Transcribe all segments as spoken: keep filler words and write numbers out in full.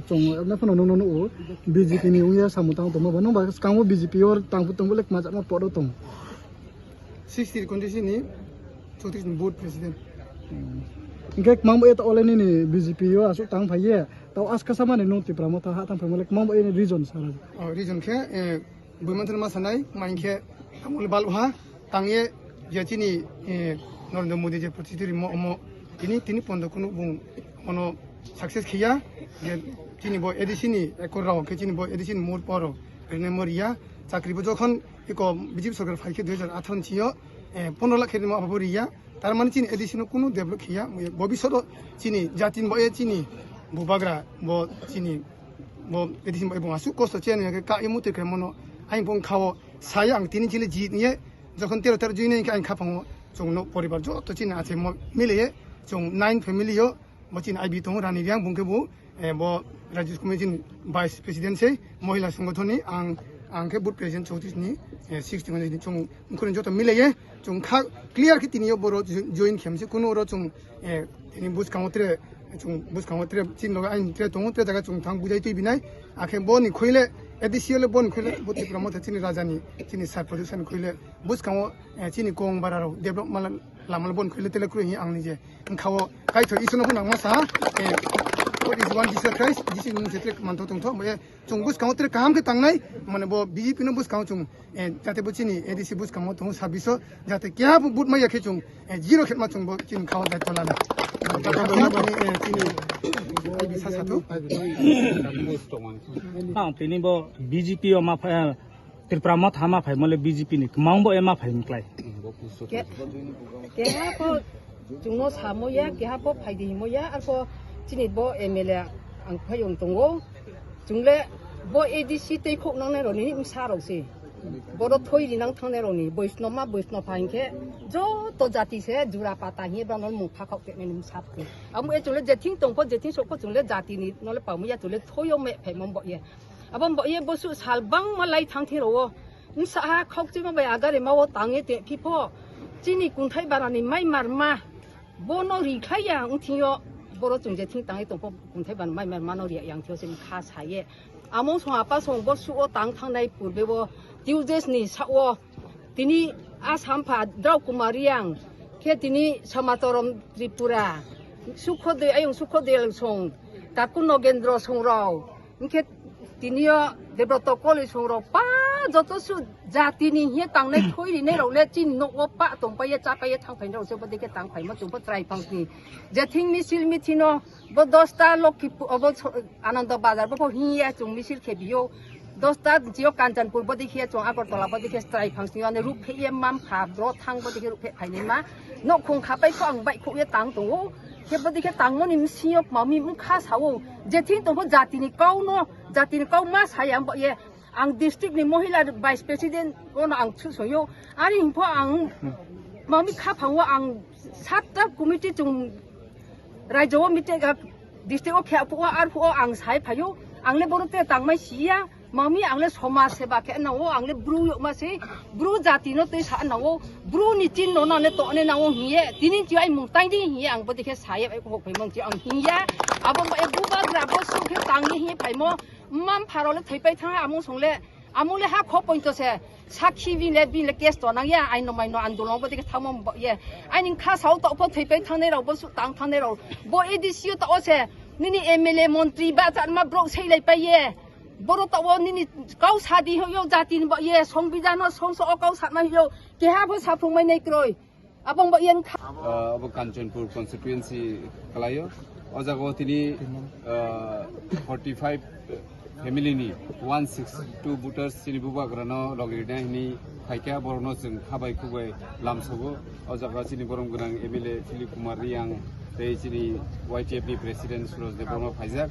Chwng ebne phano nung nung nugo B J P ni wngya samung tang tongma ba nung ba swkango B J P o tang tong bole kma jakma poro tong. Sixty constituency ni chowtrish ni board president. Hingke kma bo eta ole nini B J P o asuk tang phaiye tao aska samani nung Tipra Motha ha tang phaimale kma bo eni region sara. Oh, region khe, eh, Buimanthani ma sanai, ma hinkhe tamoni balha tangye je chini, eh, Narendra Modi je protidin rimo omo tini, tini pondo kunu bung ono success khiya je chini bo A D C ni ekor rao khe chini bo A D C ni mur poro rine moriya chakri bo jokhon iko B J P sorkar phai khe dui hajar atharo ni sio, eh, pondro lakh khe rimo abo riya. Tar mani chini A D C no kunu develop khiya, bobisot o chini jati ni bo, eh, chini bubagra bo chini bo A D C ni bo asuk kosto chini ka imo twi khe mono aing bong khao saya ang tini chili jit niye jokhon tero tero jui nai ang khapango chwng no poribar joto chini ache mo miliye chwng nine family yo. Bo chini I B tongo Rani Riang, bung khe bo, eh, bo Rajya Committee ni Vice President se, Mohila Sangathon ni, ang, ang khe Booth President chowtrish ni, eh, sixty ni chwng mkhuni joto milaiye, chwng kha clear khe tini yo boro jo-, join khem se, kunu oro chwng, eh, tini bwskango tre, chwng bwskango tre, chini loge aini tre tongo, tre jaga chwng thang bujai twi binai, akhe bo ni khoile, A D C o le bo ni khoile, bo Tipra Motha chini raja ni, chini sar production khoile, bwskango, eh, chini kong bara rok develop mala, lama le bo ni khoile tele kroi ang ni je. Wngkha o kaithok Iswrno phunukma sa, eh, what is one Jesus Christ, Jisu ni mung se tere manthok tongthok, eh, chwng bwskango tere kaham khe tangnai, mane bo B J P no bwskango chwng, eh, jate bo chini A D C bwskango tongo sabbiso, jate keha bo vote maya khe chwng, eh, zero khetma chwng bo chini khao daityo lana. Eh, chini I B sa sathu. Ah, tini bo B J P o ma pha-, Tripura Motha ma phai mole B J P ni kwmang bo ema phai mklai. Ke-, keha pho chwngno samo ya, keha pho phaidi himo ya, arpho chini bo M L A ang phai wng tongo. Chwngle bo A D C tei khok nangnai roni bwsa rok se. Bodo thoi rinang thangnai roni, boisno ma boisno pha hinkhe joto jati se jura pata hiye bono mung pha khok tenai ni bwsa rok. Amo e chwngle jething tongpho, jething sokpho chwngle jati ni nole pamu ya chwngle thoi o me phai mo bo ye. Abo bo ye bosu sal bangma lai thang thiro o. Wngsa ha khokchima bai agari ma o tang ye te phipho. Chini kunthai bara ni mai mar ma. Bono ri khlai ya wng thing yo. Boro chwng je thing tang ye tongpho kunthai bara mai mar ma no ri yang thing yo se kha sa ye. Amo song apa song bosu o tang thang nai purbe bo Tuesdays ni sa o. Tini Assam pha Drau Kumar Riang. Khe tini Samatorom Tripura. Sukhodoi ayung Sukhodoi song. Taku Nogendro song rao. Hingkhe tini o Debroto Koli song rok pa joto su jati ni hiye tangnai thoi rinai rok le chini nok o pa tong pai ye cha pai ye thang phai rok se bo dikhe tang phai ma chwng bo chwrai phang sini. Je thing misil mithi no bo dosta Lokhipu-, obo so-, Anando Bazar bo pho hiye chwng misil khe biyo. Dosta jio Kanchanpur bo dikhe chwng Agartala bo dikhe chwrai phang sini ane ruk phe ye mam pha bro thang bo dikhe ruk phe phai ni ma. Nok khung kha pai kho ang bai kho ye tang tongo. Khe bo dikhe tangmoni msingyo mami mkha sao. Jething tongpho jatini kau no, jatini kau ma saya ang bo ye. Ang district ni mohila vice president ono ang chusoyo. Ani hingpho ang mami kha phango ang satta committee chung raijao meeting district o khe phuo ar phuo ang sai phayo. Ang le bono te tangmai siya. Mami ang le somaj seba khe nango, ang le bru yokma se, bru jati no twi sa nango, bru ni chin no nane to ne nango hiye, tini chi ai mung tai di hiye ang bo dikhe saye ai hok phai mong chi ang hiya, abo ba e bubagra bo su khe tang ni hiye phai mo, mam pharo le thai pai thang amung song le, amung le ha kho pointo se, sakhi bin le bin le case to nang ya, ai no mai no andolon bo dikhe thamo bo ye, ai ning kha sao to pho thai pai thang ne rao bo su tang thang ne rao, bo A D C o to o se, nini M L A montri ba chan ma brok sei lai pai ye. Boro tao nini kau sadi hoyo jati ni ba ye songbidhan no songso o kau satma hoyo keha bo saphung mai nai kroi. Abong ba yen kha. Ah, abo Kanchanpur constituency kalaio. O jaga o tini, ah, forty five family ni one six two voters chini bubagra no logi rina hini phaikha borok no chwng khabai khubai lamsogo. O jaga chini borom gwnang M L A Philip Kumar Riyang tei chini Y T F ni president Suraj Debbarma phaijak.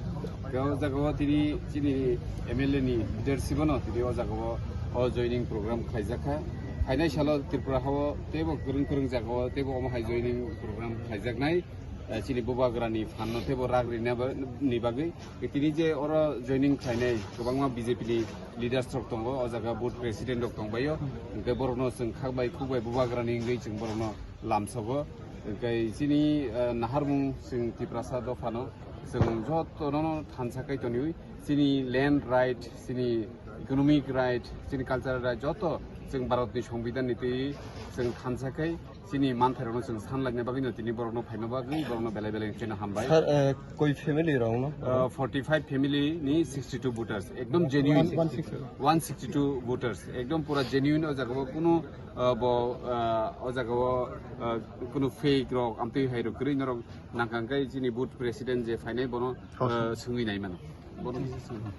Tei o jaga o tini chini M L A ni leadership no tini o jaga o, o joining program khaijak kha. Phainai salo Tripura hao teibo kwrwng kwrwng jaga o teibo omo hai joining program khaijaknai, eh, chini bubagra ni phan no teibo rak rina ba-, ni bagwi. Tini je oro joining khlainai kwbangma B J P ni leaders rok tongo, o jaga booth president rok tongbaio, hwnkhe borokno chwng khakbai khukbai bubagrani wngwi chwng borokno lamsogo. Hwnkhe chini, eh, naharmung chwng Tiprasa dophano chwng jotono thansa khai toniwi, chini land right, chini economic right, chini cultural right joto chwng Bharatni Songbidanni twi chwng thansa khai chini manthairokno chwng sanlaina bagwino tini borokno phaima bagwi borokno belai belai kheno hambai. Sir, eh, koi family rokno? Uh, forty-five family ni sixty-two voters, ekdom genuine. One sixty-two. One sixty-two voters, ekdom pura genuine. O jaga o kunu, uh, bo, uh, o jaga o, uh, kunu fake rok, amtwi hai rok kwrwi norok nangkang kai chini booth president je phainai bono, uh, swngwi nai mano. Bono swngwi.